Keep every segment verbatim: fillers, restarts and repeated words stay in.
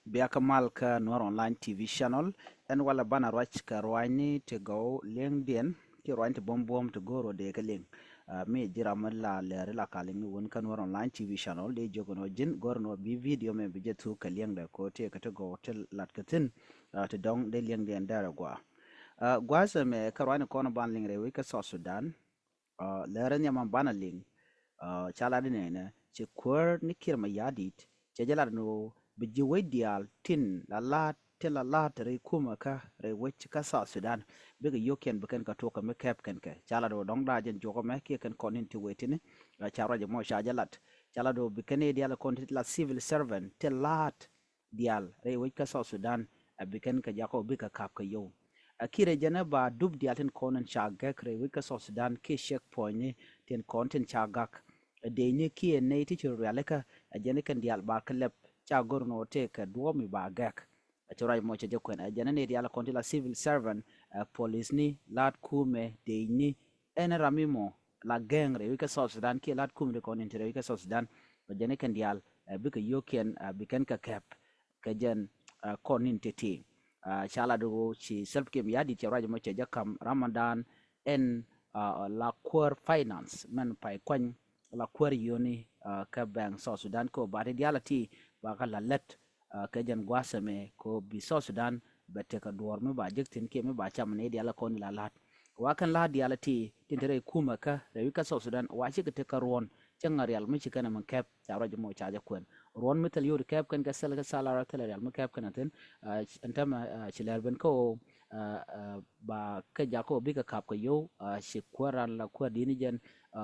Bia kä mal kä Nuɔr Online T V channel. Ɛn walɛ banɛ ruac kɛ ruanyni ti gɔw liŋdiɛn kiɛ ruany ti buɔ̱m buɔ̱m ti go̱o̱r ɔ dee kɛ liŋ. Mi ji̱ ram mi la lɛri la ka liŋni wun kä Nuɔr Online T V channel dee jiök ɛn ɔ ji̱n go̱o̱r ɛn ɔ bi video mɛ bi jɛ thuk kɛ liŋdɛ kɛ ɔ tëëkɛ ti gɔw ti lat kɛ thi̱n. Ti dɔ̱ŋ dee liŋdiɛn dɛrɛ gua. Gua̱a̱th ɛmɛ kä ruanyni kɔn ban liŋ rɛy wec kä South Sudan. Lɛrɛ nhiam an banɛ liŋ. Ca lat inɛnɛ ci kuäär ni Kiir Mayardit cɛ jɛ lat ni ɣöö bi ji̱ wec diaal tin la la̱a̱t tin la la̱a̱t rɛy kumɛ kä rɛy wec kä South Sudan. Bikɛ yio̱kiɛn bi kɛn kɛ tuɔk kɛ mi kɛp kɛn kɛ ca lat ɣöö dɔ̱ŋ da̱a̱ jɛn juɔk ɛmɛ kiɛ kɛn kɔn in ti wec tini. Ca ruac ɛmɔ ca jɛ lat ca lat ɣöö bi kɛn i̱ diaal kɔn ti la civil servant ti la̱a̱t diaal rɛy wec kä South Sudan. A bi kɛn kɛ jakɔ bikɛ kap kɛ yio̱w. A Kiir ɛ jɛn ɛ ba dup diaal tin kɔn in ca gɛk rɛy wec kä South Sudan kiɛ checkpointni tin kɔn tin ca gak. Ɛ dee ni kiɛ nɛy ti ci rialikä ɛ jɛn kɛn diaal ba kɛ lɛp ca gör ni ɣöö tëëkɛ duɔ̱ɔ̱p mi ba gɛk. Ɛ ci ruac mɔ cɛ jɛ kuɛn ɛ jɛn ni diaal kɔn ti la civil servant, ɛ policeni, la̱a̱t kumɛ, dee ni ɛn ram mi mɔ la gɛŋ rɛy wec kä South Sudan kiɛ la̱a̱t kumɛ ti kɔn in ti rɛy wec kä South Sudan. Ɛ jɛn kɛn diaal ɛ bikɛ yio̱kiɛn ɛ bi kɛn kɛ kɛp kɛ jɛn kɔn nin ti̱ti̱. Ca lat ɣöö ci Salva Kiir Mayardit cɛ ruac mɔ cɛ jɛ ka̱m Ramadan ɛn la kuäär finance mɛn pay kuany la kuäär yio̱ni kä bank South Sudan kɛ ɣöö ba ti diaal a ti ba kä la lät kɛ jɛn gua̱a̱th ɛmɛ kɛ ɣöö bi South Sudan bɛ tekɛ duɔ̱ɔ̱r mi ba jek thi̱n kiɛ mi ba cam ni diaal a kɔn in la la̱a̱t. Wa kɛn la̱a̱t diaal a ti tin te rɛy kumɛ kä rɛy wec kä South Sudan wa cikɛ tekɛ ruɔ̱n cäŋ a rial mi ci kɛn a mi kɛp ca ruac mɔ ca jɛ kuɛn. Ruɔ̱n mi thil yot kɛp kɛn kɛ thil kɛ thalar thil rial mi kɛp kɛn a thi̱n. Ɛn täämɛ ci lɛr ben kä ɣöö ba kɛ jakä ɣöö bikɛ kap kɛ yio̱w. Ci kuäär ran la kuäär di̱t ni jɛn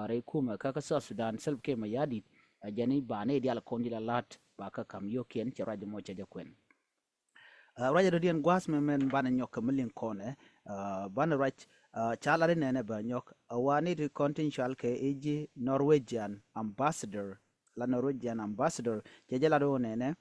rɛy kumɛ kä kä South Sudan Salva Kiir Mayardit. Jɛn i̱ ba ni diaal kɔn ji̱ la la̱a̱t ba kä ka̱m yio̱kiɛn cɛ ruac mɔ cɛ jɛ kuɛn. Ruac a dɔ̱diɛn gua̱a̱th mɛ mɛn banɛ nyɔk kɛ mi liŋ kɔnɛ. Banɛ ruac ca lat inɛnɛ bɛ nyɔk a wa ni ti kɔn tin cual kɛ i̱ ji̱ Norwegian ambassador. La Norwegian ambassador cɛ jɛ lat wä nɛnɛ.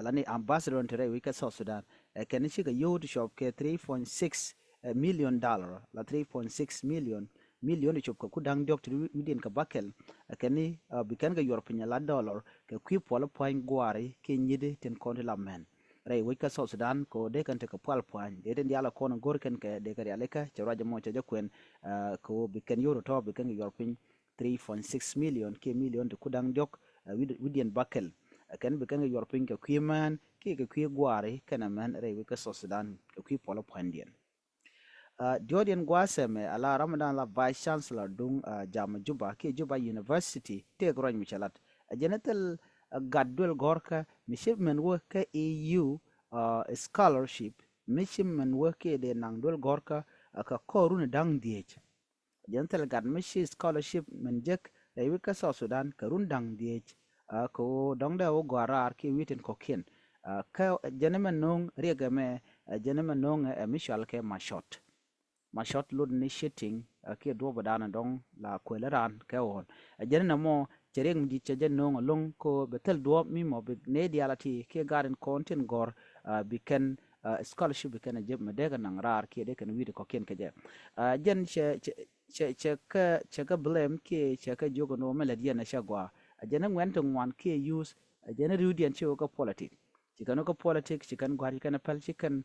La ni ambassador in te rɛy wec kä South Sudan ɛ kɛn cikɛ yio̱w ti cɔp kɛ three point six million dollar la three point six million million ti cop kɛ ku da̱ŋ diɔ̱k ti wi̱diɛn kɛ bäkɛl. Ɛ kɛn ni bi kɛn kɛ yuɔr piny la dollar kɛ kui̱ puɔl pua̱ny gua̱a̱ri kiɛ nyi̱di tin kɔn ti la mɛn rɛy wec kä South Sudan kɛ ɣöö dee kɛn tekɛ pual pua̱ny dee tin diaal a kɔn in go̱r kɛn kɛ dee kɛ rialikä cɛ ruac ɛmɔ cɛ jɛ kuɛn. Kɛ ɣöö bi kɛn yio̱w tɔ̱tɔ̱ bi kɛn kɛ yuɔr piny three point six million kiɛ million ti ku da̱ŋ diɔ̱k wi̱diɛn bäkɛl. Kɛn bi kɛn kɛ yuɔr piny kɛ kui̱ mään kiɛ kɛ kui̱ gua̱a̱ri kɛn ɛmɛn rɛy wec kä South Sudan kɛ kui̱ puɔl pua̱nydiɛn. Diɔ̱ɔ̱diɛn gua̱a̱th ɛmɛ a la Ramadan la Vice Chancellor duŋ jam Juba kiɛ Juba University tëëk ruac mi cɛ lat. A jɛn ɛ thil gat duel gɔ̱rkä mi ci mɛn wä kä E U scholarship mi ci mɛn wä kiɛ dee naŋ duel gɔ̱rkä kɛ kɔr run da̱ŋ dhiec. Jɛn thil gat mi ci scholarship min jek rɛy wec kä South Sudan kɛ run da̱ŋ dhiec. Kɛ ɣöö dɔ̱ŋdɛ wä gɔaa raar kiɛ wi̱i̱ tin kɔ̱kiɛn. Kä jɛn mɛ no̱o̱ŋ riɛk ɛmɛ jɛn mɛ no̱o̱ŋ ɛ mi cual kɛ macɔt. Macɔt lot ni cheating kiɛ duɔ̱ɔ̱p ɛ da̱a̱n dɔ̱ŋ la kuël raan kɛ ɣɔ̱ɔ̱n. Jɛn nɛ mɔ cɛ riɛk mi di̱t cɛ jɛ no̱o̱ŋ ɛlɔ̱ŋ kɛ ɣöö bɛ thil duɔ̱ɔ̱p mi mɔ bi nɛy diaal a ti kiɛ gaat in kɔn tin gɔ̱r bi kɛn scholarship bi kɛn a jep mi dee kɛ naŋ raar kiɛ dee kɛn wi̱i̱ ti kɔ̱kiɛn kɛ jɛ. Jɛn cɛ cɛ cɛ cɛ kä cɛ kä blame kiɛ cɛ kä jiök ɛn ɣöö mɛ lät yɛn ɛ cɛ gɔaa. A jɛn ɛ ŋuɛn ti ŋuan kiɛ youth a jɛn ɛ ri̱wdiɛn ci wä kä politic. Ci kɛn wä kä politic ci kɛn gua̱a̱r ci kɛn ɛ päl ci kɛn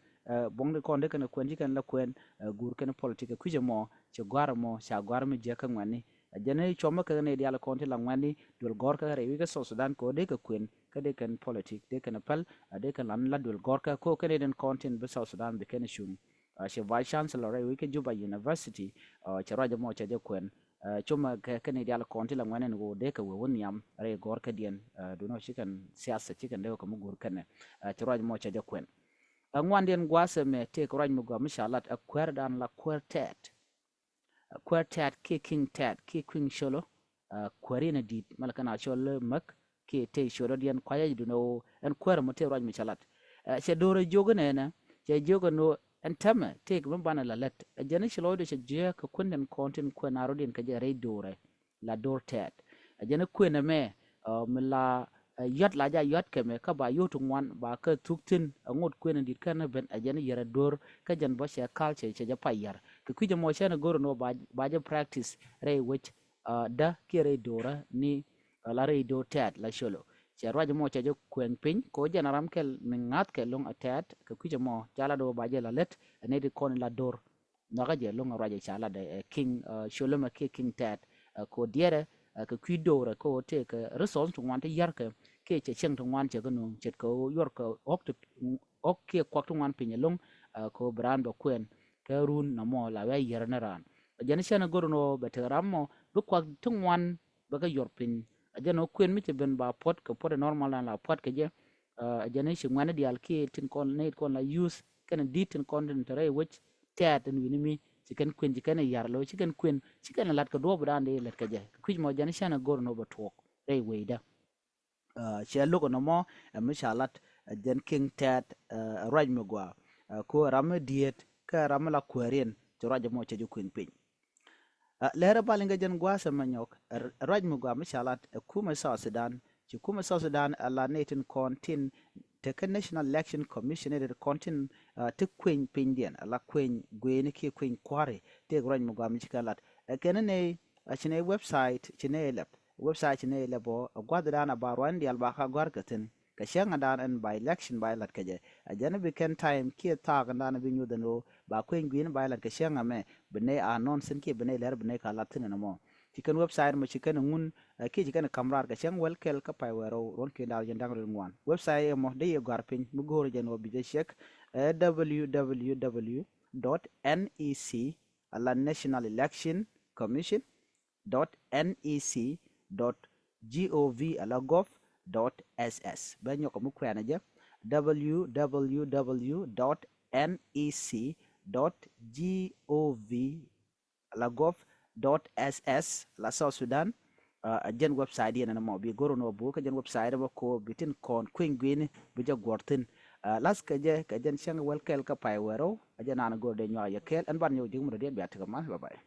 buɔ̱ŋ di kɔn di kɛn ɛ kuɛn ci kɛn la kuɛn guur kɛn politic ɛ kui̱c ɛmɔ ci gua̱a̱r ɛmɔ ca gua̱a̱r mi jiäk kä ŋuɛ̈tni. A jɛn ɛ cuɔmä kɛ ni diaal kɔn ti la ŋuɛ̈tni duel gɔ̱rkä rɛy wec kä South Sudan kɛ ɣöö dee kɛ kuɛn kä dee kɛn politic dee kɛn ɛ päl a dee kɛn lan la duel gɔ̱rkä kɛ ɣöö kɛn ɛ den kɔn tin bi South Sudan bi kɛn ɛ cuŋ. Cɛ Vice Chancellor rɛy wec kä Juba University cɛ ruac ɛmɔ cɛ jɛ kuɛn. Cumɛ kɛ kɛn i̱ diaal kɔn ti la ŋuɛn ɛn ɣöö dee kɛ wee wä nhiam rɛy gɔ̱rkädiɛn. Duundɛ ɣöö ci kɛn siasa ci kɛn dee wä kɛ mi guur kɛnɛ. Cɛ ruac ɛmɔ cɛ jɛ kuɛn. Ɛ ŋuandiɛn gua̱a̱th ɛmɛ tëëk ruac mi gɔaa mi ca lat ɛ kuäärdan la kuäär tɛɛt. Kuäär tɛ̈t kiɛ ki̱ŋ tɛ̈t kiɛ kui̱ŋ colo. Kuäär in a di̱t mɛl kɛn a col mäk kiɛ tëë col rɔ̱diɛn kuayɛ ji̱ duundɛ ɣöö ɛn kuäär mɔ tëë ruac mi cɛ lat. Cɛ do̱r a jiök in ɛnɛ cɛ jiök ɛn ɣöö ɛn täämɛ tëëk mi banɛ la lät ɛ jɛn i̱ ci lɔcdɛ cɛ jiääk kɛ kuändɛn kɔn tin kuɛn a rɔ̱diɛn kɛ jɛ rɛy do̱rɛ la do̱r tɛ̈t. Ɛ jɛn i̱ kuën ɛmɛ mi la yuat la ja yuat kɛmɛ kä ba yio̱w ti ŋuan ba kä thuk thi̱n ɛ ŋot kuën in di̱t kɛn ɛ ben ɛ jɛn i̱ yɛr ɛ do̱r kä jɛn bä cɛ kal cɛ cɛ jɛ pay yɛr kɛ kui̱c ɛmɔ cɛn ɛ go̱r ɛn ɣöö ba jɛ practice rɛy wec. Dä kiɛ rɛy do̱rä ni la rɛy do̱r tɛ̈t la colo. Cɛ ruac mɔ cɛ jɛ kuɛn piny kɛ ɣöö jɛn a ram kɛl mi ŋa̱th kɛ lo̱ŋ a tɛ̈t kɛ kui̱c ɛmɔ ca lat ɣöö ba jɛ la lät ɛ nɛy ti kɔn in la do̱r. Nhɔakä jɛ lo̱ŋ a ruac ɛ ca lat ɛ kiŋ Ciolomɛ kiɛ kiŋ tɛ̈t kɛ ɣöö diɛɛrɛ kɛ kui̱ do̱rɛ kɛ ɣöö tëëkɛ resource ti ŋuan ti yärkɛ kiɛ cɛ cieŋ ti ŋuan cɛ kɛ nööŋ ce̱tkɛ ɣöö yuɔrkɛ ɣɔ̱k ti ɣɔ̱k kiɛ kuak ti ŋuan piny ɛlɔ̱ŋ kɛ ɣöö bi raan bɛ kuɛn kɛ run nɔmɔ la wee yiɛrɛ ni raan. Ɛ jɛn cɛn ɛ go̱r ɛn ɣöö bɛ tek ram mɔ bi kuak ti ŋuan bɛ kɛ yuɔr piny. Ɛ jɛn ɣöö kuën mi cɛ ben ba puɔ̱t kɛ puɔ̱t ɛ normal dan la puɔ̱t kɛ jɛ. Ɛ jɛn ci ŋuɛ̈ni diaal kiɛ tin kɔn nɛy kɔn la use kɛnɛ di̱t tin kɔn tin te rɛy wec tɛ̈t ɛn wi̱ni mi ci kɛn kuën ci kɛn ɛ ya̱r lo̱ ci kɛn kuën ci kɛn ɛ la̱t kɛ duɔ̱ɔ̱p dan dee lät kɛ jɛ. Kɛ kui̱c mɔ jɛn cɛn ɛ go̱r ɛn ɣöö bɛ tuɔɔk rɛy wecdä. Cɛ lo̱k ɛn ɛmɔ ɛ mi ca lat ɛ jɛn kiŋ tɛ̈t ɛ ruac mi gɔaa ɛ ku ɛ ram mi diet kä ɛ ram mi la kuääriɛn ci ruac ɛmɔ cɛ ji̱ kuëŋ piny. Ɛ lɛr ɛ bal in kɛ jɛn gua̱a̱th ɛmɛ nyɔk ɛ ruac mi gɔaa mi ca lat ɛ kumɛ South Sudan ci kumɛ South Sudan ɛ la nɛy tin kɔn tin tekä National Election Commission nɛy tin kɔn tin ti kuëny pinydiɛn ɛ la kuëny guëëni kiɛ kuëny kua̱ri tëëk ruac mi gɔaa mi ci kɛ lat ɛ kɛn nɛy. Ci nɛy website ci nɛy lɛp website ci nɛy lɛp ɔ ɛ gua̱thdan a ba ruany diaal ba ka gɔ̱a̱r kɛ thi̱n kɛ cäŋ ɛ dan ɛn by election ba lat kɛ jɛ. Ɛ jɛn bi kɛn time kiɛ thaak ɛn dan bi nyuth ɛn ɣöö ba kuëny gui̱n ba lat kɛ cäŋ ɛmɛ bi nɛy a nɔn thi̱n kiɛ bi nɛy lɛr bi nɛy ka lat thi̱n ɛn ɛmɔ. Ci kɛn website mɔ ci kɛn ŋun kiɛ ci kɛn ka̱m raar kɛ cäŋ wäl kɛl kä pay wɛɛr rɛw ruɔ̱n kiɛ da̱r jɛn da̱ŋ rɛw ŋuan. Website ɛmɔ dee yɛ gɔ̱a̱r piny mi go̱o̱r jɛn ɣöö bi jɛ ciɛk ɛ www dot nec ala National Election Commission dot nec dot gov ala gov dot ss. Bɛ nyɔk kɛ mi kuɛɛnɛ jɛ www dot nec dot gov ala gov dot ss ala South Sudan. Ɛ jɛn website yɛn ɛn ɛmɔ bi go̱r ɛn ɣöö buk kä jɛn website ɛmɔ ko̱o̱p bi tin kɔn kuëny gui̱ni bi jɛ guɔ̱r thi̱n. Lath kɛ jɛ kɛ jɛn cäŋ wäl kɛl kä pay wɛɛr rɛw ɛ jɛn naan go̱r dee nyuak yɛ kɛɛl ɛn ban nyɔk ji̱k mi dɔ̱diɛn bia tekɛ mal. Bye bye.